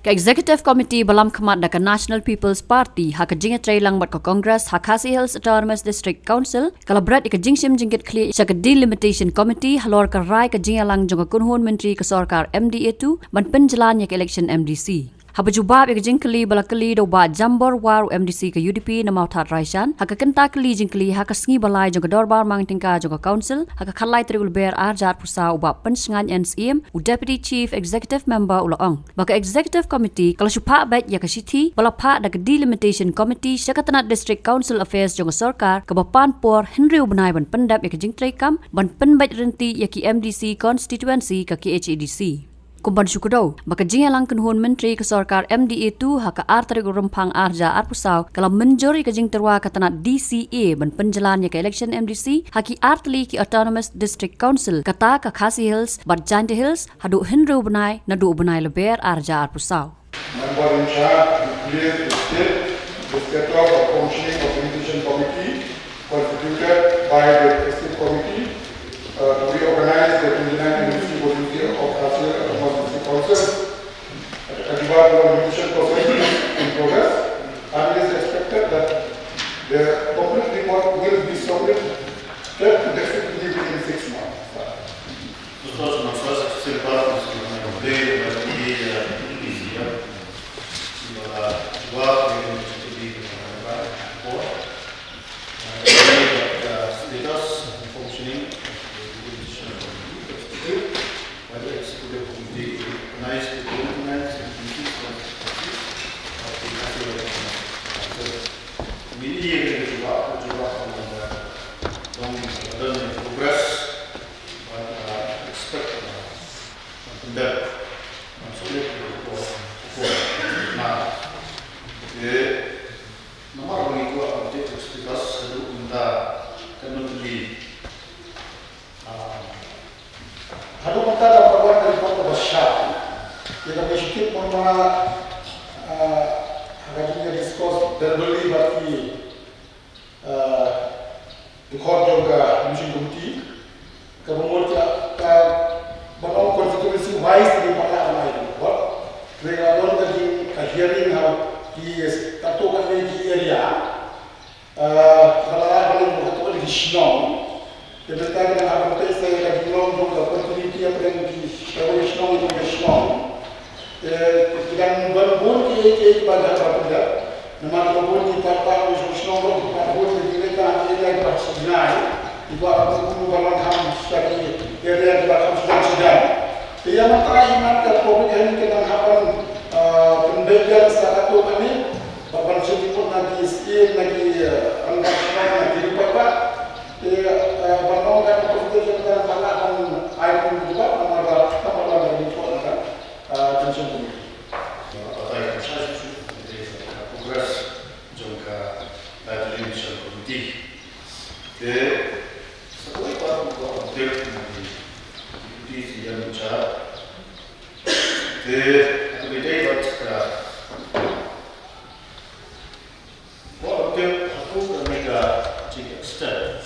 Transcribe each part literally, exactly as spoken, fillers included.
Ka Executive Committee ba lam khmat da ka National People's Party ha ka jingïatreilang bad ka Congress ha Khasi Hills Autonomous District Council ka la bret ïa ka jingshim jingkit khlieh sha ka Delimitation Committee halor ka rai ka jingïalang jong ka kynhun myntri ka sorkar M D A two ban pynjlan ïa ka election M D C. Haba jubab ïa ka jingkylli ba la kylli da u Bah Jambor War, u M D C ka U D P na Mawthadraishan, ha ka kynta kylli jingkylli ha ka sngi ba lai jong ka dorbar mang tyngka jong ka Council ha ka khatlai tarik u Lber arhajar arphew saw, u Bah Pynshngain N Syiem, u Deputy Chief Executive Member, u la ong ba ka Executive Committee ka la shu phah beit ïa ka shithi ba la phah da ka Delimitation Committee sha ka tnat District Council Affairs jong ka sorkar kaba pan por hynriew bnai ban pyndep ïa ka jingtreikam ban pynbeit ryntih ïa ki M D C constituency ka K H A D C. Kum ban shu kdew ba ka jingïalang kynhun myntri ka sorkar M D A two ha ka ar tarik u Rymphang arhajar arphew saw ka la mynjur ïa ka jingtyrwa ka tnat D C A ban pynjlan ïa ka election M D C ha ki artylli ki Autonomous District Council, kata ka Khasi Hills bad Jaintia Hills, haduh hynriew bnai naduh u bnai Lber arhajar arphew saw. Member in charge, nucleus, the state, the status of functioning of Delimitation Committee constituted by the Executive Committee, uh, to reorganize the twenty-nine M D C constituency of Khasi Hills Autonomous District Council. Ka jubab ba Delimitation process is in progress and it is expected that the complete report will be submitted to the Executive within six months. Nosotros, nosotros siempre nos complain about the, uh, easy, yeah. But, uh, what we need to be, uh, right for, uh, the, uh, status and functioning of the Delimitation Committee, by the Executive Committee, to recognize the commitments and duties of the Khasi Hills Autonomous Council. Many years ago, the, the, the, the progress Ban, ah, expect, ah, ban pyndep, ban submit report, report na. Te namar ba ngi kwah update ka status haduh mynta kan don tylli. Ah, haduh mynta da ka wan ka report kaba shai. Te da ka shukit mynta, ah, ha ka jingïa discuss verbally bad ki Ah, dkhot jong ka Mission Committee, kaba mut ka, ka, ba long constituency wise, ki palat lai dkhot. Te ka don ka jing, ka hearing ha ki, katto katne ki area. Ah, ka la, ka la, katto katne ki shnong. Te mynta ka dang hap ban test ïa ka jinglong jong ka continuity hapdeng ki, ka shnong ïa ka shnong. Te ki dang don bun kiei kiei kiba dang hap ban pyndep. Namar ba bun ki paidbah ki shnong ruh ki pat bun ki dei tang ki area kiba sngewsih. Kiba bun ban wan kham sha ki area kiba kham sngewsih. Te ïa mynta i mat ka covid hynriew ka dang hap ban, ah, pynbeit ïa sa katto katne. Ban, ban shim report na ki shnong, na ki, eh, rangbah shnong, na ki paidbah. Te, eh, ban ong ka presentation ka dang palat ban ai kum ki paidbah namar ba ka palat ban report na ka, eh, Delimitation Committee. Ba tai ka shai shuh shuh ka progress jong ka, eh, Delimitation Committee. Te sa kawei pat ka update na ki deputy C M in charge. Te ha kaba ïadei bad ka Ko update ha kane ka jing extend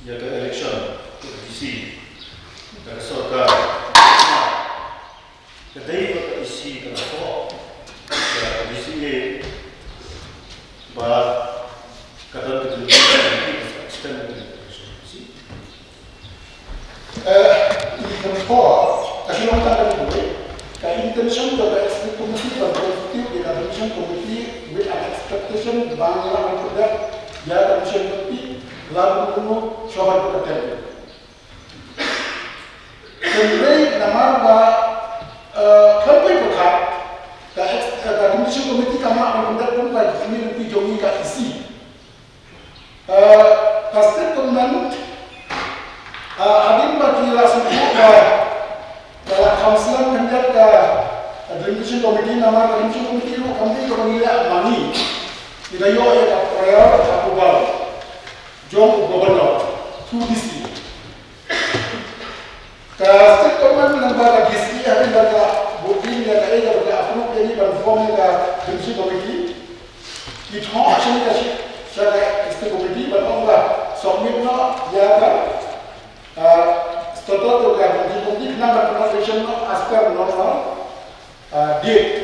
ïa ka election ka D C da ka sorkar. Ka dei ba ka E C ka la thoh ïa ka D C A ba ka don ka jing extend ka election. Eh, i kan ko, ka shu long tang ka dei, ka intention ka, ka executive committee, ka constitute ka Delimitation Committee with an expectation ba ngi la ban pynbeit ïa ka Delimitation Committee la ban kumno shuwa ban pynbeit. Hynrei namar ba, eh, khlem pynbeit ka, ka ex-, eh, ka Delimitation Committee ka mut ban pynbeit kum ka jingmih lynti jong ngi ka E C. Eh, ka state government, eh, hadien ba ki la sngewthuh ba ka la kham slem khyndiat ka Delimitation Committee, namar ka Delimitation Committee ruh kam dei kaba ngi leh ma ngi. Ngi da ïoh ïa ka prior approval jong u Governor through D C. Ka state government lyngba ka D C hadien ba ka voting ïa kaei kaba ka approve ïa ngi ban form ïa ka Delimitation Committee. Ki thoh shane ka shi-, sha ka executive committee ban ong ba submit noh ïa ka, ah, statute ka Delimitation Committee khnang ban convocation noh as per normal, ah, date.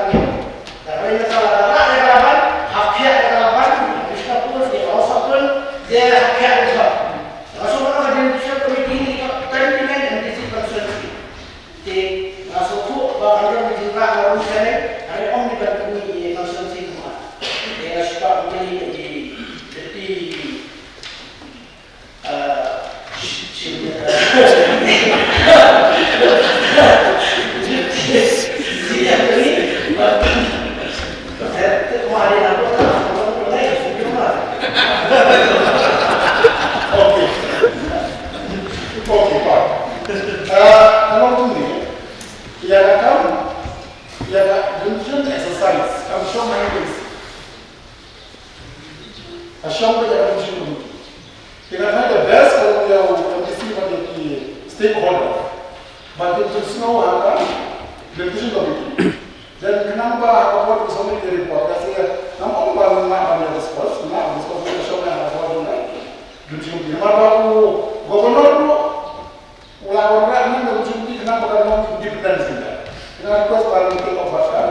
ka ïa ka la ban, hap ïa ka la ban, Krishna Pur, ïa ka Sopun, ïa hap ïa ka. Nga sngewbha ka Delimitation Committee ni ka thirty-nine M D C constituency. Te nga sngewthuh ba kan don ki jinglah na ruh shaneng, hynrei ym dei ban pynmih ïa ka constituency kumta. Te nga sngewbha ban kylli ïa i Deputy Okay. Okay, fine. Uh, along to me. Ïa ka kam, ïa ka delimitation exercise kam shong hangne. Ka shong beit ïa ka delimitation committee. Te nga tharai the best ka long ïa u M D C bad ïa ki stakeholder. Bad kin pynsngew ha ka delimitation committee. Then khnang ba ha ka por ki submit ki report, ka shu ïa, ngam ong ba ngin lah ban ïa discuss, ngin lah ban discuss, ka shong ïa ka por jong ka delimitation committee. Namar ba u governor ruh u la wanrah hangne da u Jyoti khnang ba kan long independence jong ka. Nga request ba ngin take off bad ka,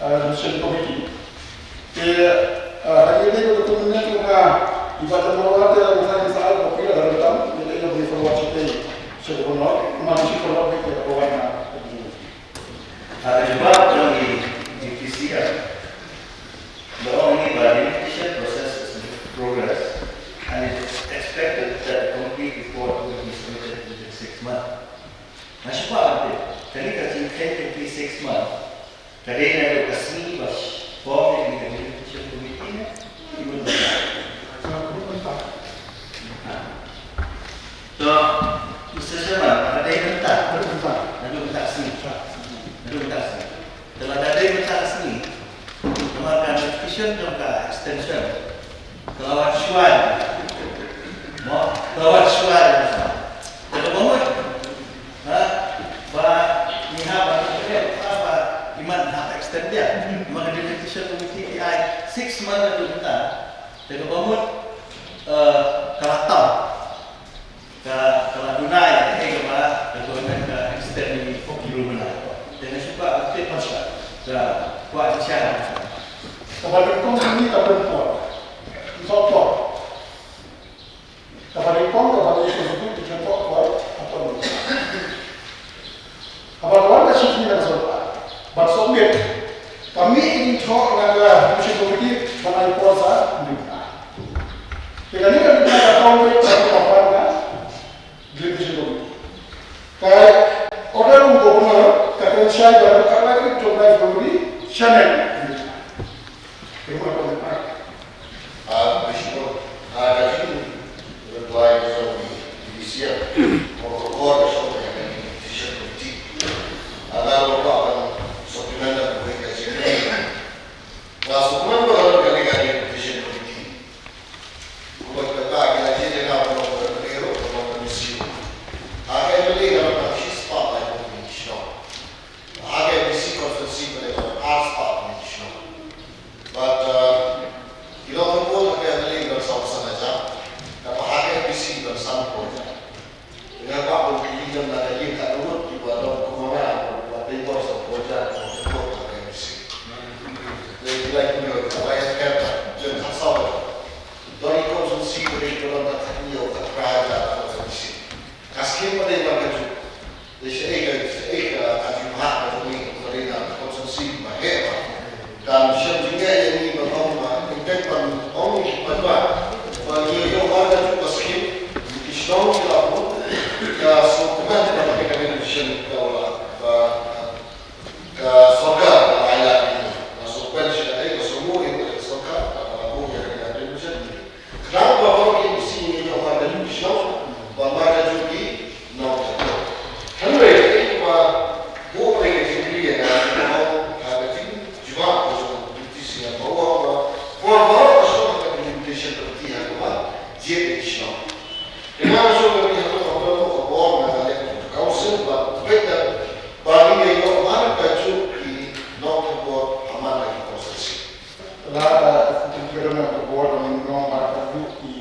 eh, decision committee. Te, eh, ha ine i ba ka tu mynne ka, i ba ka Marwar te u sa, i sa ai copy da ka ryngkam, ïa ka ïa ba forward sha ka, sha ka Governor, ma shu forward ïa ka forward na. Ha ka jubab jong i D P C R, the only validation process is in progress and it is expected that the complete report will be submitted within six months. Nga shu kwah ban tip, kane ka jingkheiñ kane six months, ka dei naduh ka sngi ba form ïa kane ka validation committee ne, i bun ba. Jong ka extension ka la wan shuwa. Mo, ka la wan shuwa. Te kaba mut, ha, ba ngi hap ban, ba ngi hap extend ïa. Ma ka Deputation Committee ki ai six month naduh mynta. Te kaba mut, eh, ka la tam. Ka, ka la duna ïa kaei kaba ka government ka extend ïa ki ruh mynta. Te nga shu kwah ban tip, ka kwah ban share. Kaba nyngkong kane ka pynpor. Pynpor. Kaba nyngkong kaba nyngkong kaba pynpor. Haba ka wan ka shithi na ka sorkar ban submit, ka mih ka jingthoh na ka Deputation Committee ban ai por sa hynriew khyndai. Te kane ka dei ka tong ka jingthoh ka pan ka Deputation Committee. Ka order u Governor ka kren shai ba ka lai ka jong ka February shane. Te ka pan ka Ah, bishop, ah, ka jing reply ka jong i D C, ko ko ko ka jong ka Deputation Committee. Ah, nga ruh nga supplement da ka jing. Nga supplement ba ka jong ka Deputation Committee. Ko ka ka ka jing nga ruh ka ro ka mission. Ah, ka M L A ka ka shi spah ba ko mission. Haka M D C constituency ka dei ban ar spah community shnong. But, uh, ki nongthombor haka M L A ki don saw phew san hajar. Kata haka M D C ki don sanphew hajar. Nga kwah ban kylli na ka ïing ka dei kiba don kum ma nga, ba dei bor sanphew hajar ki nongthombor haka M D C. Dei ki lai ki nong ka lai ka jen khatsaw. Don ki constituency ba dei ki don ka khathynñiew ka phra hajar haka M D C. Ka skim ba dei ba ka ju Dei shaei ka, shaei ka, ka jingmut ka jong ngi, ka dei na ka constituency ba heh ba. Kan shem jingeh ïa ngi ban ong ba, ngi peit ban ong ngi peit ba. Ba ngi ïoh ba ka jong ka skim, ki shnong ki la bud, ka sngewkmen ba ka dei ka shisha ka wala, ba, ka sorkar ka la ïa ngi. Ka sngewkmen shaei ka sngewmut ïa ka sorkar, ka la bud ïa ka dei ka shisha. Khnang ba baroh ki M D C ngi ïoh ban da ki shnong, ba mar ka jong ki nongthombor. Hynrei kaei kaba buh ïa ka jingkylli ïa nga, ka jingkylli ïa nga, ka jingjubab ka jong u Deputy C M ba u ong ba, por baroh ka shnong ha ka delimitation committee ha kaba jied ïa ki shnong. Te nga shu kylli ha ka por, ka por na ka leh council ba peit da ba ngi ïoh ban ka jong ki nongthombor ha man la ki constituency. La, eh, ka dei ka bor ba ngi ong ba ka dei ki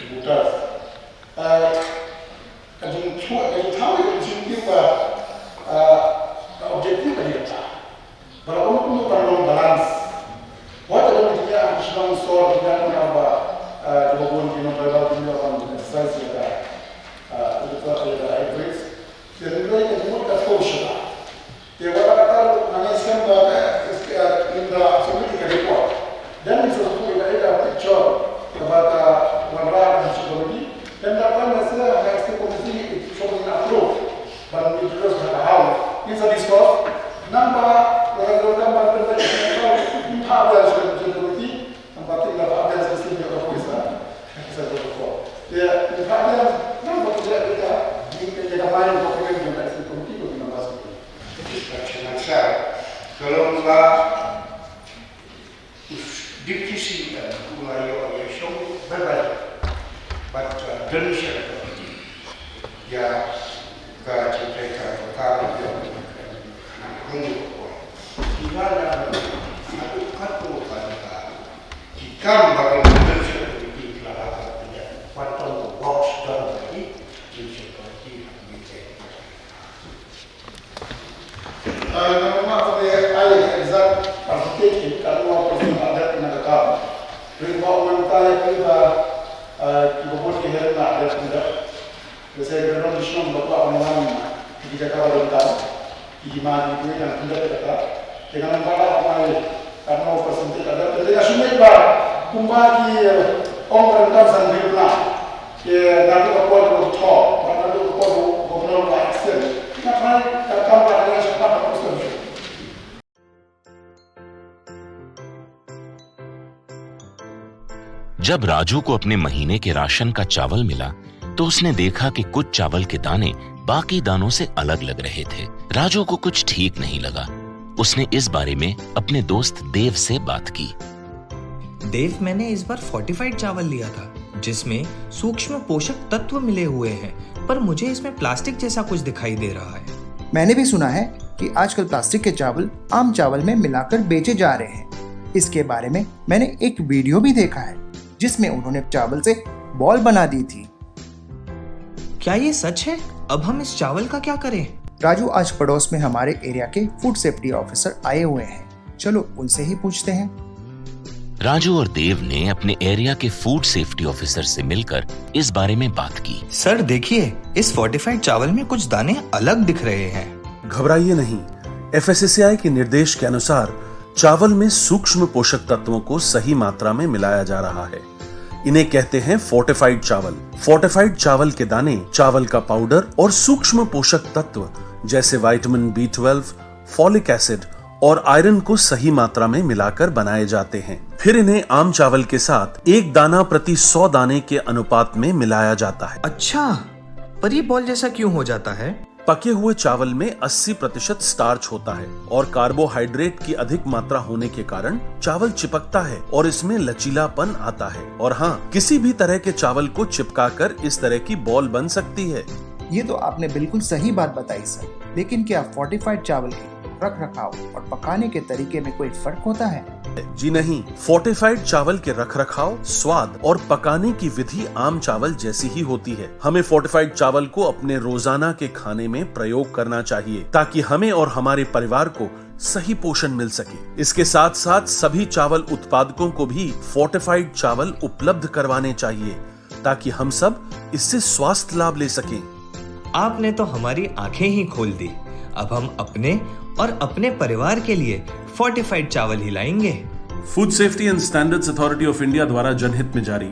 voters. Eh, ka jingthoh, ka jingthoh, ka jingtip ba, eh, ka objective ka dei kata. Ba la kum kum ba long balance. Wat ka dei ka jingïa, ka shnong sor, ka jingïa ba, eh, ka ba bun ki nong tribal ki nong exercise ïa ka, eh, ïa ka, ïa ka rights. Te hynrei ka jingmut ka thoh shuh. Te wat la katta ruh nga ngeit skhem ba ka, ka, ka, ka, ka, ka report. Then ngin sa sngewthuh ïa ka, ïa ka picture kaba ka wanrah da ka committee. Then da ka ban sa ha ka executive committee, it should be approved. Ban introduce ha ka House. Ngin sa discuss. Nangba, la ka jong ka ban pynbeit ha ka House. Ngin phah biang sha ka executive committee. Nangba, ngin phah biang sha ka senior officer. Executive committee. Te, ngin phah biang, nangba, ngin phah biang, ngin phah biang, ngin phah biang, ngin phah biang, ngin phah biang, ngin phah biang. Ka long ba u Deputy C M u la ïoh ïa shong bad bad, bad, uh, donation ïa ka jingtrei ka sorkar ïa ka hong ïoh ko. Ki la la haduh katto katne ki kam ba ka donation ki la la ka ïa wat tang box don ki donation ki ha ki. Ah, nga mut ba ai exact percentage, ka dei percent adat na ka kam. Ri ba wan ta ïa ki ba, ah, ki ba bun ki heh na adat na ka. Lehse ka dei shnong ba kwah ban wan ki jaka ba donkar. Ki ma ki tu ïa ki adat na ka. Te nga mut ba ai Katno percentage ka dei, te nga shu ngeit ba kumba ki, eh, ong ba donkam san hynriew khyndai. Te naduh ka por ba thoh, bad naduh ka por ba governor ba extend. Nga tharai ka kam ba nga shu pat ba extend. जब राजू को अपने महीने के राशन का चावल मिला, तो उसने देखा कि कुछ चावल के दाने बाकी दानों से अलग लग रहे थे। राजू को कुछ ठीक नहीं लगा। उसने इस बारे में अपने दोस्त देव से बात की। देव, मैंने इस बार फोर्टिफाइड चावल लिया था, जिसमें सूक्ष्म पोषक तत्व मिले हुए हैं, पर मुझे इसमें प्लास्टिक जैसा कुछ दिखाई दे रहा है। मैंने भी सुना है कि आजकल प्लास्टिक के चावल आम चावल में मिलाकर बेचे जा रहे हैं। इसके बारे में मैंने एक वीडियो भी देखा है, जिसमें उन्होंने चावल से बॉल बना दी थी। क्या ये सच है? अब हम इस चावल का क्या करें? राजू, आज पड़ोस में हमारे एरिया के फूड सेफ्टी ऑफिसर आए हुए हैं, चलो उनसे ही पूछते हैं। राजू और देव ने अपने एरिया के फूड सेफ्टी ऑफिसर से मिलकर इस बारे में बात की। सर, देखिए, इस फोर्टिफाइड चावल में कुछ दाने अलग दिख रहे हैं। घबराइए नहीं, एफएसएसएआई के निर्देश के अनुसार चावल में सूक्ष्म पोषक तत्वों को सही मात्रा में मिलाया जा रहा है। इन्हें कहते हैं फोर्टिफाइड चावल। फोर्टिफाइड चावल के दाने, चावल का पाउडर और सूक्ष्म पोषक तत्व जैसे vitamin B twelve, folic acid और आयरन को सही मात्रा में मिलाकर बनाए जाते हैं। फिर इन्हें आम चावल के साथ एक दाना प्रति सौ दाने के अनुपात में मिलाया जाता है। अच्छा, पर ये बॉल जैसा क्यों हो जाता है? पके हुए चावल में अस्सी प्रतिशत स्टार्च होता है और कार्बोहाइड्रेट की अधिक मात्रा होने के कारण चावल चिपकता है और इसमें लचीलापन आता है। और हाँ, किसी भी तरह के चावल को चिपकाकर इस तरह की बॉल बन सकती है। ये तो आपने बिल्कुल सही बात बताई सर, लेकिन क्या फोर्टिफाइड चावल के रख रखाव और पकाने के तरीके में कोई फर्क होता है? जी नहीं, फोर्टिफाइड चावल के रखरखाव, स्वाद और पकाने की विधि आम चावल जैसी ही होती है। हमें फोर्टिफाइड चावल को अपने रोजाना के खाने में प्रयोग करना चाहिए, ताकि हमें और हमारे परिवार को सही पोषण मिल सके। इसके साथ साथ सभी चावल उत्पादकों को भी फोर्टिफाइड चावल उपलब्ध करवाने चाहिए, ताकि हम सब इससे स्वास्थ्य लाभ ले सकें। आपने तो हमारी आंखें ही खोल दी। अब हम अपने और अपने परिवार के लिए फोर्टिफाइड चावल ही लाएंगे। Food Safety and Standards Authority of India द्वारा जनहित में जारी।